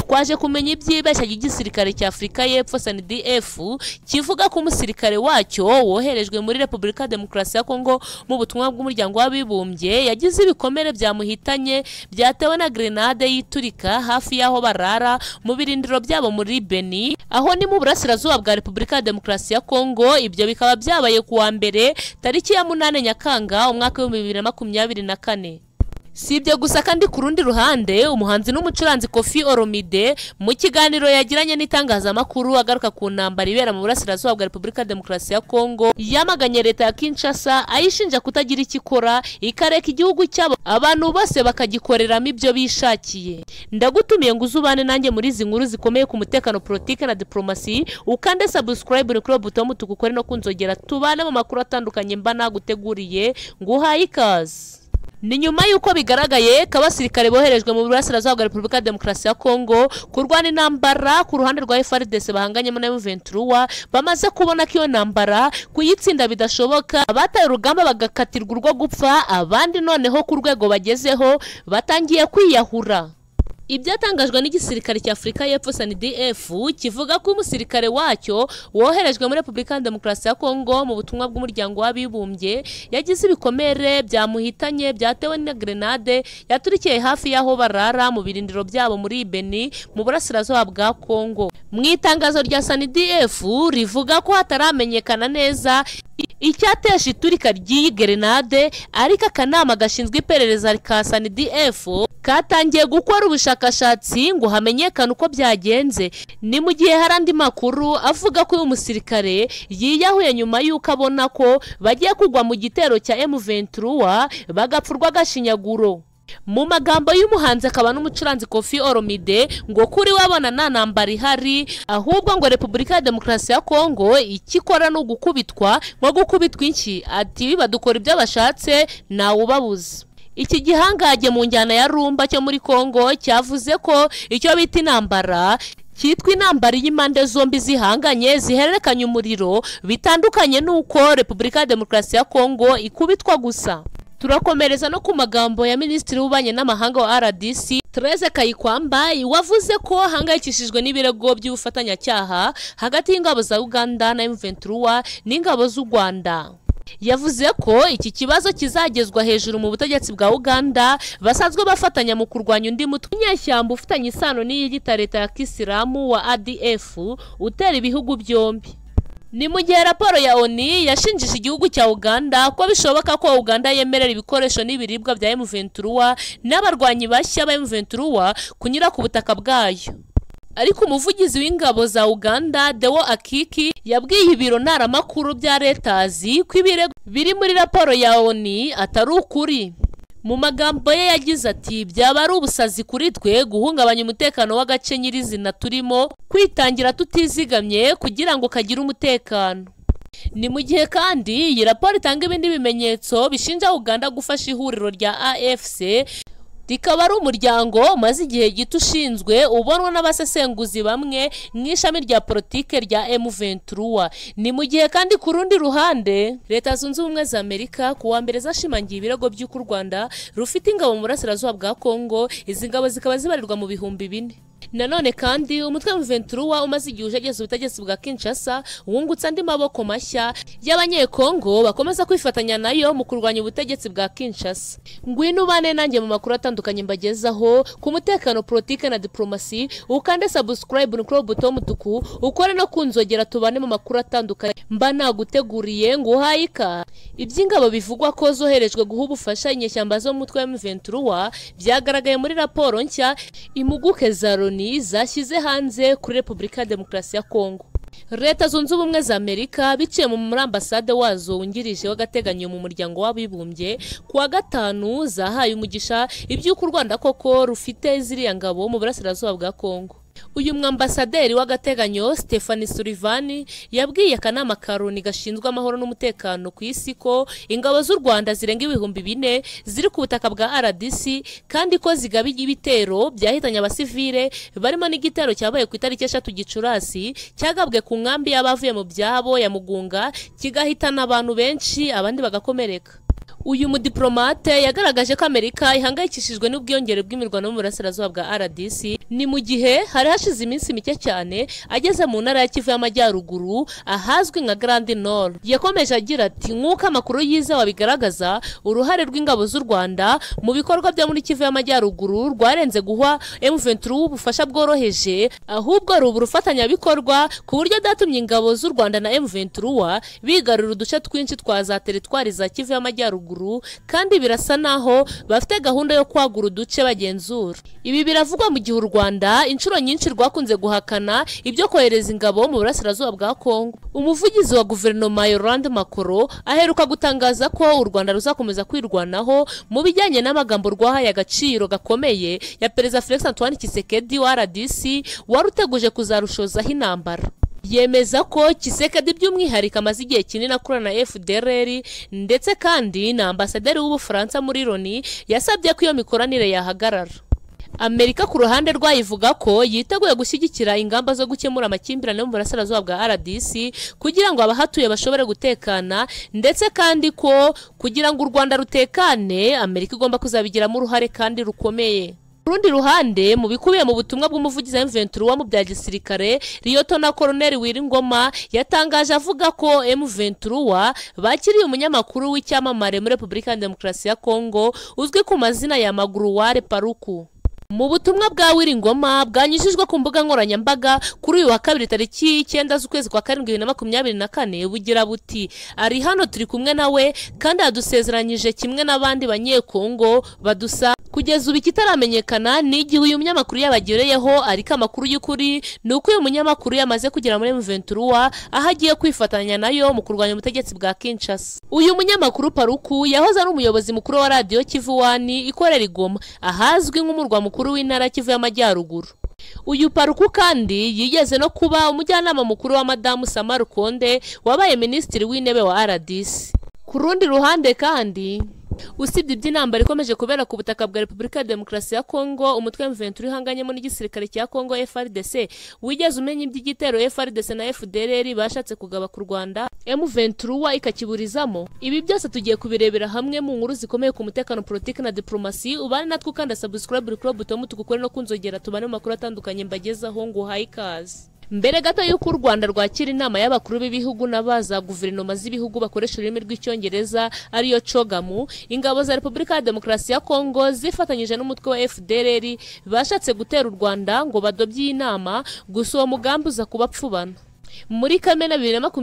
Twaje kumenya ibyibeshya ry'igisirikare cya Afurika y'Epfo SANDF kivuga ko umusirikare wacyo woherejwe muri Repubulika Demokarasi ya Kongo mu butumwa bw'umuryango w'abibumbye yagize ibikomere byamuhitanye byatewe na grenade yiturika hafi y'aho barara mu birindiro byabo muri Beni, aho ni mu burasirazuba bwa Repubulika Demokarasi ya Kongo. Ibyo bikaba byabaye kuwa mbere tariki ya 8 Nyakanga umwaka wa 2024. Si ibyo gusa kandi, ku rundi ruhande umuhanzi n'umucuranzi Koffi Olomide mu kiganiro yagiranye n'itangazamakuru agaruka ku ntambara ibera mu burasirazuba bwa Repubulika Demokarasi ya Kongo, yamaganye leta ya Kinshasa ayishinja kutagira icyo ikora, ikareka igihugu cyabo abantu bose bakagikoreramo ibyo bishakiye. Ndagutumiye ngo uzubane nanjye muri izi nkuru zikomeye ku mutekano, politike na diplomasi. Ukande subscribe kuri buto y'umutuku, ukore no kunzogera, tubane mu makuru atandukanye mba naguteguriye. Nguhaye ikaze. Ni nyuma y'uko bigaragaye ko abasirikare boherejwe mu burasirazuba bwa Repubulika Demokarasi ya Kongo kurwana intambara ku ruhande rwa FARDC bahanganyemo na M23 bamaze kubona ko iyo ntambara kuyitsinda bidashoboka, abataye urugamba bagakatirwa urwo gupfa, abandi noneho ku rwego bagezeho batangiye kwiyahura. Ibyatangajwe n'igisirikare cya Afurika y'Epfo SANDF kivuga ko umusirikare wacyo woherejwe muri Repubulika Demokarasi ya Kongo mu butumwa bw'umuryango w'abibumbye yagize ibikomere byamuhitanye byatewe na grenade yaturikiye hafi y'aho barara mu birindiro byabo muri Beni mu burasirazuba bwa Kongo. Mu itangazo rya SANDF rivuga ko hataramenyekana neza icyatesha iturika ry'iyi grenade, ariko akanama gashinzwe iperereza ka SANDF katangiye gukora ubushakashatsi ngo hamenyekane uko byagenze. Ni mu gihe hari andi makuru avuga ko uyu musirikare yiyahuye nyuma y'uko abona ko bagiye kugwa mu gitero cya M23 bagapfurwa agashinyaguro. Mu magambo y'umuhanzi akaba n'umucuranzi Koffi Olomide, ngo kuri wabona nta ntambara ihari, ahubwo ngo Repubulika ya Demokarasi ya Kongo ikikora no gukubitwa, nko gukubitwa inshyi, ati badukora ibyo bashatse ntawubabuza. Iki gihangage mu njyana ya rumba cyo muri Kongo cyavuze ko icyo bita intambara cyitwa intambara y'impande zombi zihanganye zihererekanya umuriro, bitandukanye n'uko Repubulika ya Demokarasi ya Kongo ikubitwa gusa. Turakomereza no ku magambo ya Minisitiri w'Ububanyi n'Amahanga wa RDC Therese Kayikwamba, wavuze ko ahangayikishijwe n'ibirego by'ubufatanyacyaha hagati y'ingabo za Uganda na M23 n'ingabo z'u Rwanda. Yavuze ko iki kibazo kizagezwa hejuru mu butegetsi bwa Uganda basanzwe bafatanya mu kurwanya undi mutwe w'inyeshyamba ufitanye isano n'iyita leta ya Kisilamu wa ADF utera ibihugu byombi. Ni mu gihe raporo ya ONU yashinjije igihugu cya Uganda ko bishoboka ko Uganda yemerera ibikoresho n'ibiribwa bya M23 n'abarwanyi bashya ba M23 kunyura ku butaka bwayo. Ariko umuvugizi w'ingabo za Uganda Deo Akiki yabwiye ibiro ntaramakuru bya Reuters ko ibirego biri muri raporo ya ONU atari ukuri. Mu magambo ye yagize ati byaba ari ubusazi kuri twe guhungabanya umutekano w'agace nyirizina turimo, kwitangira tutizigamye kugira ngo kagire umutekano. Ni mu gihe kandi iyi raporo itanga ibindi bimenyetso bishinja Uganda gufasha ihuriro rya AFC, rikaba ari umuryango umaze igihe gito ushinzwe, ubonwa n'abasesenguzi bamwe nk'ishami rya politike rya M23. Ni mu gihe kandi ku rundi ruhande Leta Zunze Ubumwe za Amerika ku wa mbere zashimangiye ibirego by'uko u Rwanda rufite ingabo mu burasirazuba bwa Kongo, izi ngabo zikaba zibarirwa mu 4000. Nanone kandi umutwe wa M23 umaze igihe ujegeza ubutegetsi bwa Kinshasa wungutse andi maboko mashya y'abanyekongo bakomeza kwifatanya nayo mu kurwanya ubutegetsi bwa Kinshasa. Ngwino ubane nanjye mu makuru atandukanye mbagezaho ku mutekano, politike na diplomasi. Ukande subscribe kuri buto y'umutuku, ukore no kunzogera, tubane mu makuru atandukanye mba naguteguriye. Nguhaye ikaze. Iby'ingabo bivugwa ko zoherejwe guha ubufasha inyeshyamba zo mu mutwe wa M23 byagaragaye muri raporo nshya impuguke za Loni zashyize hanze kuri Repubulika ya Demokarasi ya Kongo. Leta Zunze Ubumwe za Amerika biciye muri ambasade wazo wungirije w'agateganyo mu muryango w'abibumbye kuwa gatanu zahaye umugisha iby'uko u Rwanda koko rufite ziriya ngabo mu burasirazuba bwa Kongo. Uyu mwambasaderi w'agateganyo Stephanie Sullivan yabwiye akanama ka Loni gashinzwe amahoro n'umutekano ku isi ko ingabo z'u Rwanda zirenga 4000 ziri ku butaka bwa RDC, kandi ko zigaba ibitero byahitanye abasivile, barimo n'igitero cyabaye ku itariki 3 Gicurasi cyagabwe ku nkambi y'abavuye mu byabo ya Mugunga kigahitana abantu benshi abandi bagakomereka. Uyu mudiplomate yagaragaje ko Amerika ihangayikishijwe n'ubwiyongere bw'imirwano mu burasirazuba bwa RDC, ni mu gihe hari hashize iminsi mike cyane ageze mu ntara ya Kivu y'Amajyaruguru ahazwi nka Grand Nord. Yakomeje agira ati nk'uko amakuru yizewe abigaragaza, uruhare rw'ingabo z'u Rwanda mu bikorwa byo muri Kivu y'Amajyaruguru rwarenze guha M23 ubufasha bworoheje, ahubwo ruba urufatanyabikorwa ku buryo byatumye ingabo z'u Rwanda na M23 bigarura uduce twinshi twa za teritwari za Kivu y'Amajyaruguru, kandi birasa naho bafite gahunda yo kwagura uduce bagenzura. Ibi biravugwa mu gihe u Rwanda inshuro nyinshi rwakunze guhakana ibyo kohereza ingabo mu burasirazuba bwa Kongo. Umuvugizi wa guverinoma Yolande Makoro aheruka gutangaza ko u Rwanda ruzakomeza kwirwanaho mu bijyanye n'amagambo rwahaye agaciro gakomeye ya Perezida Felix Antoine Tshisekedi wa RDC waruteguje kuzarushozaho intambara. Yemeza ko Tshisekedi by'umwihariko amaze igihe kinini akorana na FDLR, ndetse kandi na ambasaderi w'Ubufaransa muri Loni yasabye ko iyo mikoranire yahagarara. Amerika ku ruhande rwayo ivuga ko yiteguye gushyigikira ingamba zo gukemura amakimbirane mu burasirazuba bwa RDC kugira ngo abahatuye bashobore gutekana, ndetse kandi ko kugira ngo u Rwanda rutekane Amerika igomba kuzabigiramo uruhare kandi rukomeye. Rundi ruhande, mu bikubiye mu butumwa bw'umuvugizi wa M23 mu bya gisirikare Liyotona Colonel Wiringoma yatangaje avuga ko M23 bakiriye umunyamakuru w'icyamamare muri Repubulika ya Demokarasi ya Kongo uzwi ku mazina ya Magruware Paruku. Mu butumwa bwa Wiringoma bwanyujijwe ku mbuga nkoranyambaga kuri uyu wa kabiri tariki 9 z'ukwezi kwa 7 2024 bugira buti: ari hano turi kumwe nawe kandi adusezeranyije kimwe n'abandi banyekongo badusa. Kugeza ubu ikitaramenyekana ni igihe uyu munyamakuru yabagereyeho, ariko amakuru y'ukuri ni uko uyu munyamakuru yamaze kugera muri M23 aho agiye kwifatanya nayo mu kurwanya ubutegetsi bwa Kinshasa. Uyu munyamakuru Paruku yahoze ari umuyobozi mukuru wa Radio Kivu One ikorera i Goma ahazwi nk'umurwa mukuru w'intara Kivu y'Amajyaruguru. Uyu Paruku kandi yigeze no kuba umujyanama mukuru wa Madamu Sama Lukonde wabaye minisitiri w'intebe wa RDC. Ku rundi ruhande kandi, usibye iby'intambara ikomeje kubera ku butaka bwa Repubulika ya Demokarasi ya Kongo, umutwe M23 ihanganyemo n'igisirikare cya Kongo FARDC wigeze umenya iby'igitero FARDC na FDLR bashatse kugaba ku Rwanda, M23 ikakiburizamo. Ibi byose tugiye kubirebera hamwe mu nkuru zikomeye ku mutekano, politiki na diplomasi. Ubane natwe ukanda subscribe kuri buto mutukukore no kunzogera, tubane mu makuru atandukanye mbagezaho. Ngo uhaye ikaze. Mbere gato y'uko u Rwanda rwakira inama y'abakuru b'ibihugu n'abaza guverinoma z'ibihugu bakoresha ururimi rw'Icyongereza ariyo CHOGM, ingabo za Repubulika ya Demokarasi ya Kongo zifatanyije n'umutwe wa FDLR bashatse gutera u Rwanda ngo badobye inama, gusa uwo mugambi uza kubapfubana. Muri Kamena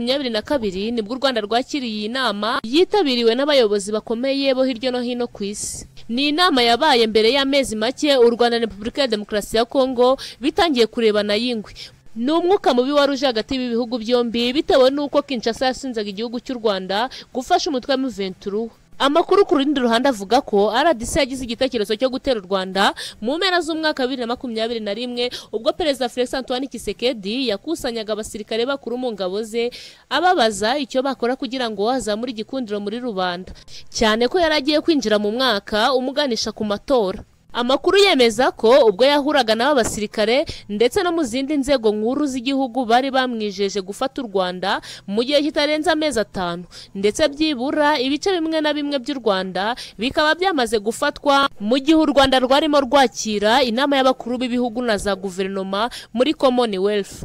2022 nibwo u Rwanda rwakiriye iyi nama yitabiriwe n'abayobozi bakomeye bo hirya no hino ku isi. Ni inama yabaye mbere y'amezi make u Rwanda na Repubulika ya Demokarasi ya Kongo bitangiye kurebana y'ingwe. Ni umwuka mubi waruje hagati y'ibihugu byombi bitewe n'uko Kinshasa yasinzaga igihugu cy'u Rwanda gufasha umutwe wa M23. Amakuru ku rundi ruhande avuga ko RDC yagize igitekerezo cyo gutera u Rwanda mu mpera z'umwaka 2021 ubwo Perezida Felix Antoine Tshisekedi yakusanyaga abasirikare bakuru mu ngabo ze ababaza icyo bakora kugira ngo azamure igikundiro muri rubanda, cyane ko yaragiye kwinjira mu mwaka umuganisha ku matora. Amakuru yemeza ko ubwo yahuraga n'aba basirikare ndetse no mu zindi nzego nkuru z'igihugu bari bamwijeje gufata u Rwanda mu gihe kitarenze amezi 5, ndetse byibura ibice bimwe na bimwe by'u Rwanda bikaba byamaze gufatwa mu gihe u Rwanda rwarimo rwakira inama y'abakuru b'ibihugu na za guverinoma muri Commonwealth.